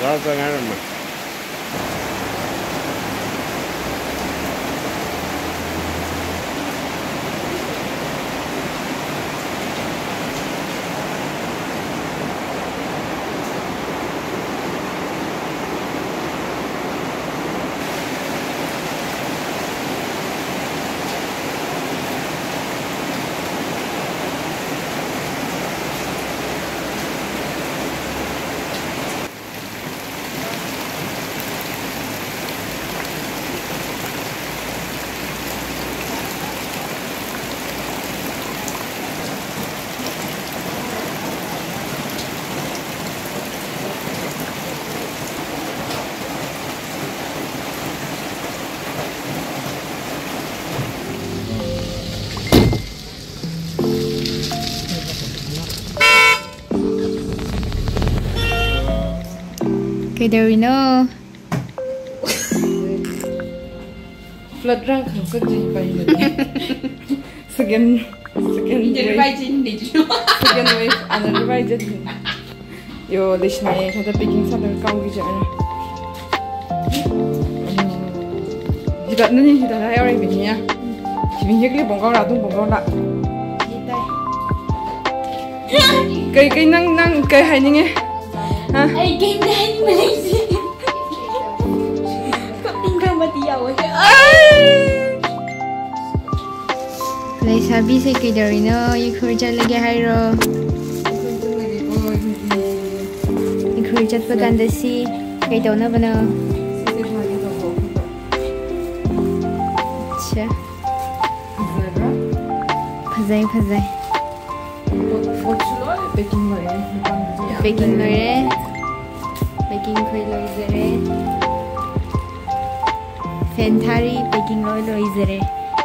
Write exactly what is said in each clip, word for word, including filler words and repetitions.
ꯂꯥꯛꯇ ꯉꯥꯏꯔꯝꯃꯦ꯫ ꯀꯩꯗꯧꯔꯤꯅꯣ? Flood ꯔꯥꯡ ꯈꯪꯀꯠꯇ꯭ꯔꯤ ꯄꯥꯏꯕꯅꯦ꯫ Second, second wave꯫ ꯔꯤꯚꯥꯏꯖꯟ ꯂꯩꯇ꯭ꯔꯤꯅꯣ? Second wave, ꯑꯅ ꯔꯤꯚꯥꯏꯖꯟ꯫ ꯌꯣ, ꯂꯩꯁꯤꯅꯦ, ꯈꯔ packing ꯁꯥꯗꯅ ꯀꯥꯎꯈꯤꯁꯦ ꯑꯩꯅ꯫ ꯎꯝ꯫ ꯍꯤꯗꯥꯛ, ꯅꯪ ꯍꯤꯗꯥꯛ ꯌꯥꯎꯔꯛꯏꯕꯅꯤꯅ꯫ ꯁꯤꯕꯤ ꯍꯦꯛꯂꯤ ꯕꯣꯡꯒꯥꯎꯔꯥ, ꯑꯗꯨꯝ ꯕꯣꯡꯒꯥꯎꯔꯥ꯫ ꯀꯩ, ꯀꯩ, ꯅꯪ, ꯅꯪ ꯀꯩ ꯍꯥꯏꯅꯤꯡꯉꯦ? ꯍꯥ? ꯑꯩ ꯀꯩꯝꯇ ꯍꯥꯏꯅꯤꯡꯕ ꯂꯩꯇꯦ꯫ ꯀꯞꯅꯤꯡꯕ ꯑꯃꯗꯤ ꯌꯥꯎꯋꯦ꯫ ꯂꯩꯁꯥꯕꯤꯁꯦ ꯀꯩꯗꯧꯔꯤꯅꯣ? ꯏꯈꯨꯜ ꯆꯠꯂꯒꯦ ꯍꯥꯏꯔꯣ? ꯏꯈꯨꯜ ꯆꯠꯄ ꯀꯥꯟꯗ ꯁꯤ ꯀꯩꯗꯧꯅꯕꯅꯣ? ꯑꯠꯁꯥ꯫ ꯐꯖꯩ, ꯐꯖꯩ꯫ ꯄꯣꯠ, ꯄꯣꯠꯁꯨ ꯂꯣꯏ packing ꯂꯣꯏꯔꯦ꯫ ꯃꯄꯥꯟꯗꯁꯨ ꯌꯥꯝ packing ꯂꯩꯔꯦ꯫ ꯂꯣꯏꯔꯦ꯫ Packing ꯈꯣꯏ ꯂꯣꯏꯖꯔꯦ꯫ Fan ꯊꯥꯔꯤ, packing ꯂꯣꯏ ꯂꯣꯏꯖꯔꯦ꯫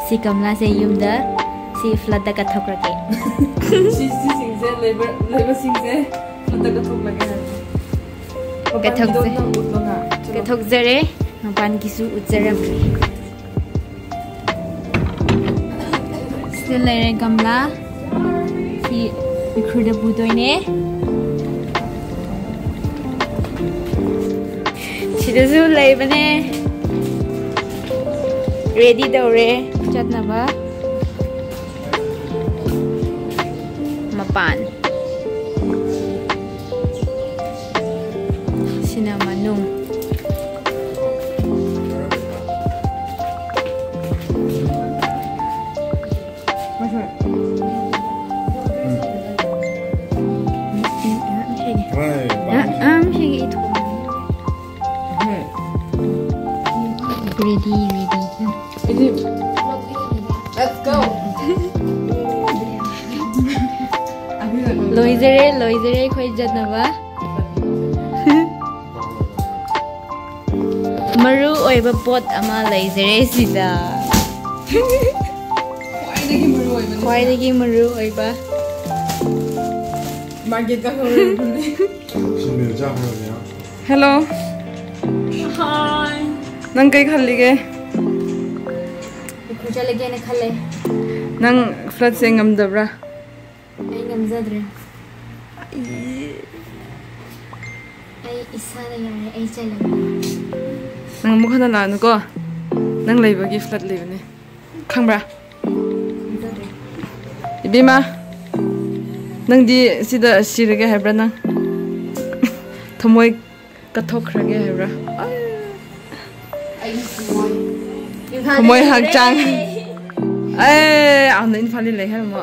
ꯁꯤ ꯀꯝꯂꯥꯁꯦ ꯌꯨꯝꯗ, ꯁꯤ flood ꯀꯠꯊꯣꯛꯈ꯭ꯔꯒꯦ꯫ ꯁꯤ, ꯁꯤꯁꯤꯡꯁꯦ, ꯂꯩꯕ, ꯂꯩꯕꯁꯤꯡꯁꯦ flood ꯀꯠꯊꯣꯛꯂꯒꯦ ꯍꯥꯏꯕ꯫ ꯃꯄꯥꯟꯒꯤꯗꯣ ꯀꯠꯊꯣꯛꯁꯦ꯫ ꯅꯪ ꯎꯠꯂꯣꯅ꯫ ꯆꯠꯂꯣ꯫ ꯀꯠꯊꯣꯛꯆꯔꯦ꯫ ꯃꯄꯥꯟꯒꯤꯁꯨ ꯎꯠꯆꯔꯝꯒꯦ꯫ ꯁꯤꯗ ꯂꯩꯔꯦ ꯒꯝꯂꯥ꯫ ꯁꯤ ꯏꯈ꯭ꯔꯨꯗ ꯄꯨꯗꯣꯏꯅꯦ꯫ ꯁꯤꯗꯁꯨ ꯂꯩꯕꯅꯦ꯫ ꯔꯦꯗꯤ ꯇꯧꯔꯦ ꯆꯠꯅꯕ꯫ ꯃꯄꯥꯟ꯫ ꯁꯤꯅ ꯃꯅꯨꯡ꯫ Ready, ready. Let's go. ꯂꯣꯏꯖꯔꯦ, ꯂꯣꯏꯖꯔꯦ ꯑꯩꯈꯣꯏ ꯆꯠꯅꯕ꯫ ꯃꯔꯨ ꯑꯣꯏꯕ ꯄꯣꯠ ꯑꯃ ꯂꯩꯖꯔꯦ ꯁꯤꯗ꯫ ꯈ꯭ꯋꯥꯏꯗꯒꯤ ꯃꯔꯨ ꯑꯣꯏꯕꯅꯤ꯫ ꯈ꯭ꯋꯥꯏꯗꯒꯤ ꯃꯔꯨ ꯑꯣꯏꯕ꯫ ꯃꯥꯔꯀꯦꯠ ꯀꯥꯈꯠꯂꯨꯔꯦ꯫ ꯁꯤꯡꯖꯨ ꯆꯥꯈ꯭ꯔꯕꯅꯦ꯫ ꯍꯦꯜꯂꯣ꯫ ꯍꯥꯏ꯫ ꯅꯪ ꯀꯩ ꯈꯜꯂꯤꯒꯦ? ꯎꯈ꯭ꯔꯨꯜ ꯆꯠꯂꯒꯦꯅ ꯈꯜꯂꯦ꯫ ꯅꯪ ꯐ꯭ꯂꯠꯁꯦ ꯉꯝꯗꯕ꯭ꯔꯥ? ꯑꯩ ꯉꯝꯖꯗ꯭ꯔꯦ꯫ ꯑꯩ ꯏꯁꯥꯅ ꯌꯥꯔꯦ, ꯑꯩ ꯆꯠꯂꯒꯦ꯫ ꯅꯪ ꯑꯃꯨꯛ ꯍꯟꯅ ꯂꯥꯛꯑꯅꯨꯀꯣ꯫ ꯅꯪ ꯂꯩꯕꯒꯤ ꯐ꯭ꯂꯠ ꯂꯩꯕꯅꯦ꯫ ꯈꯪꯕ꯭ꯔꯥ? ꯈꯪꯖꯗ꯭ꯔꯦ꯫ ꯏꯕꯦꯝꯃ, ꯅꯪꯗꯤ ꯁꯤꯗ ꯁꯤꯔꯒꯦ ꯍꯥꯏꯕ꯭ꯔꯥ ꯅꯪ? ꯊꯃꯣꯏ ꯀꯠꯊꯣꯛꯈ꯭ꯔꯒꯦ ꯍꯥꯏꯕ꯭ꯔꯥ? ꯑꯩꯒꯤ ꯊꯃꯣꯏ꯫ ꯊꯃꯣꯏ ꯍꯛꯆꯥꯡ꯫ ꯑꯦ, ꯑꯥꯗ ꯏꯝꯐꯥꯜꯗ ꯂꯩ ꯍꯥꯏꯔꯝꯃꯣ꯫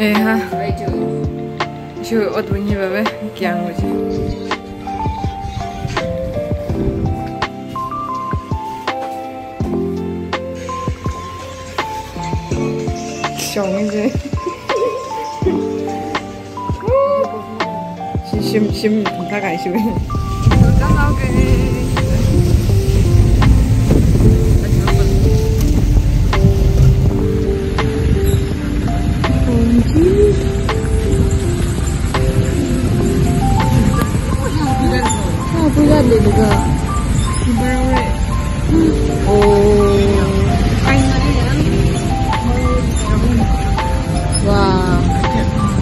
ꯑꯦ, ꯍꯥ꯫ ꯁꯨ ꯑꯣꯠꯄꯅꯤ ꯕꯥꯕꯦ, ꯀꯌꯥꯝ ꯑꯣꯏꯁꯤ꯫ ꯁꯤꯁꯤꯝ ꯁꯤꯝ ꯊꯥꯒꯥꯏ ꯁꯤꯕ꯫ ꯋꯥ,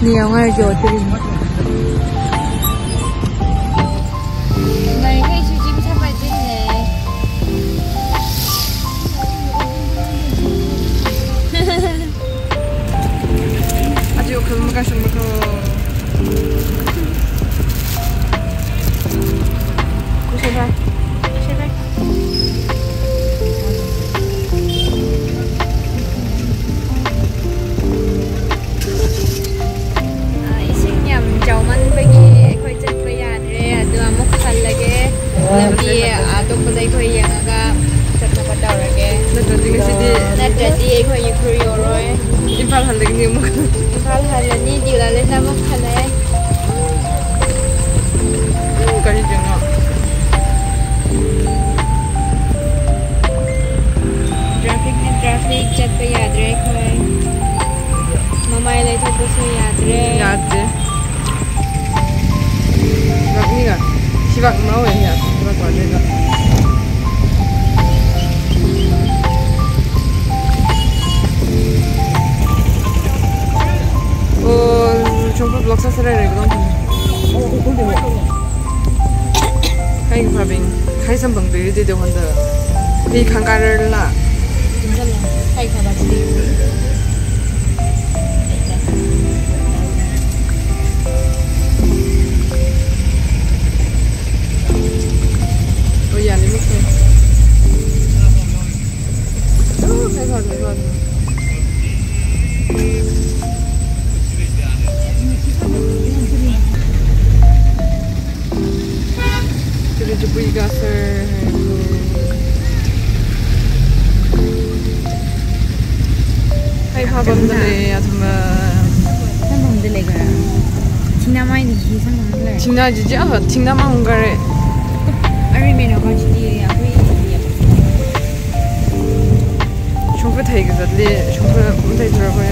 ꯅꯦ ꯌꯥꯎ ꯉꯥꯏꯔꯒꯦ, ꯑꯣꯠꯇꯣꯏꯅꯦ꯫ ꯅꯠꯇ꯭ꯔꯗꯤ ꯑꯩꯈꯣꯏ ꯎꯈ꯭ꯔꯨꯜ ꯌꯧꯔꯣꯏ꯫ ꯏꯝꯐꯥꯜ ꯍꯜꯂꯒꯅꯤ ꯑꯃꯨꯛ꯫ ꯏꯝꯐꯥꯜ ꯍꯜꯂꯅꯤ, ꯗꯤꯎꯂꯥꯂꯦꯟꯗ ꯑꯃꯨꯛ ꯍꯜꯂꯛꯑꯦ꯫ ꯎꯝ, ꯀꯔꯤ ꯆꯤꯡꯅꯣ? ꯇ꯭ꯔꯥꯐꯤꯛꯅ ꯇ꯭ꯔꯥꯐꯤꯛ, ꯆꯠꯄ ꯌꯥꯗ꯭ꯔꯦ ꯑꯩꯈꯣꯏ꯫ ꯃꯃꯥꯏ ꯂꯩꯊꯣꯛꯄꯁꯨ ꯌꯥꯗ꯭ꯔꯦ꯫ ꯌꯥꯗ꯭ꯔꯦ꯫ ꯁꯤꯕꯥꯛꯅꯤꯒ ꯁꯤꯕꯥꯛ ꯃꯥ ꯑꯣꯏꯅ ꯁꯤꯕꯥꯛ ꯄꯥꯗꯣꯏꯕ꯫ ꯑꯣ, ꯁꯨꯝ ꯕ꯭ꯂꯣꯛ ꯆꯠꯁꯤꯔ ꯂꯩꯔꯒ ꯑꯗꯨꯝ ꯊꯝꯃꯦ꯫ ꯀꯩ ꯐꯥꯕꯤꯡ ꯈꯥꯏ ꯁꯝꯕꯪ ꯄꯤꯔꯤꯗꯤ ꯍꯣꯟꯗ ꯃꯤ ꯈꯪ ꯀꯥꯔꯔ ꯂꯥ꯫ ꯍꯣꯏ, ꯌꯥꯅꯤ, ꯃꯨꯠꯈ꯭ꯔꯦ꯫ ꯑꯣ, ꯐꯖꯅ, ꯐꯖꯅ꯫ ꯆꯨꯔꯤ ꯆꯨꯄꯨꯏ ꯒꯥꯁꯔ ꯍꯥꯏꯕꯗꯣ꯫ ꯍꯩ ꯐꯥꯕꯝꯗ ꯂꯩ, ꯑꯗꯨꯒ ꯁꯝꯐꯝꯗ ꯂꯩꯈ꯭ꯔꯦ꯫ ꯊꯤꯡꯅꯃꯥꯏꯗꯤ ꯁꯝꯐꯝꯗ ꯂꯩ꯫ ꯊꯤꯡꯅꯥꯖꯤꯗꯤ ꯑꯍ ꯊꯤꯡꯅ ꯃꯥꯡꯈꯔꯦ꯫ ꯑꯔꯤꯃꯦꯅ ꯀꯣꯟꯁꯤꯗꯤ ꯑꯩꯈꯣꯏ ꯁꯨꯝꯐ ꯊꯩꯒ ꯆꯠꯂꯦ, ꯁꯨꯝꯐ ꯃꯊꯩ ꯇꯧꯔꯒ꯫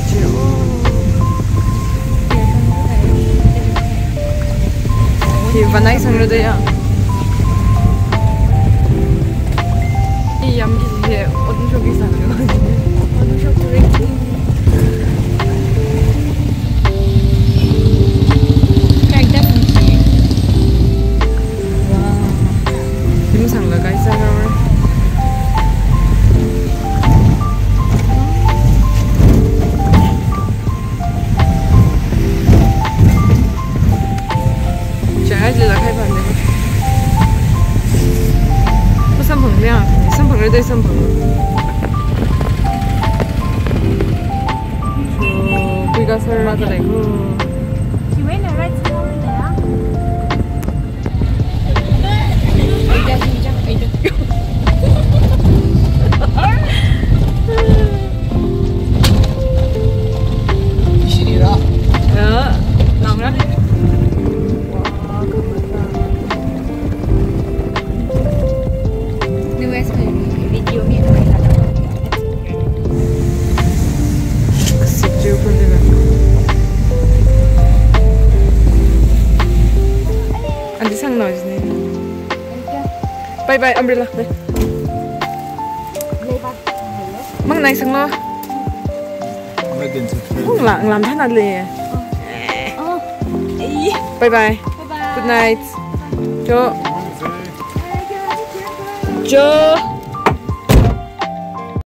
ꯆꯦ, ꯑꯣ꯫ ꯁꯤ ꯕꯅꯥꯏ ꯁꯪꯂꯗ ꯌꯥ꯫ ꯏ ꯌꯥꯝ ꯀꯤꯁꯤꯁꯦ ꯑꯗꯨꯝ ꯁꯣꯛꯀꯤ ꯁꯪꯂꯦ꯫ ꯑꯗꯨꯝ ꯁꯣꯛꯇꯣꯔꯦ꯫ ꯀꯥꯏꯗ ꯍꯪꯁꯤ? ꯋꯥ꯫ ꯌꯨꯝ ꯁꯪꯂ ꯀꯥꯏ ꯆꯠꯈ꯭ꯔꯕ꯭ꯔꯥ? ꯆꯥꯏꯁꯦ ꯂꯥꯛꯈꯥꯏ ꯐꯪꯗꯦ꯫ ꯃꯁꯝ ꯐꯪꯗꯦ ꯌꯥꯝ꯫ ꯃꯁꯝ ꯐꯪꯗꯦ, ꯁꯝ ꯐꯪꯗꯦ꯫ ꯁꯣ, ꯀꯨꯏꯒ ꯁꯔ ꯂꯥꯛꯀ ꯂꯩꯀꯣ꯫ ꯁꯤꯃꯩꯅ ꯔꯥꯏꯠ ꯁꯥꯏꯗ ꯂꯩꯔ꯫ ꯑꯩꯗ ꯍꯤꯟꯖꯥꯡ ꯑꯩꯗ꯫ Bye, umbrella. Bye. Mang nai sanglo. Hong lang lam thana le. Bye bye. Good night. Jo. Jo.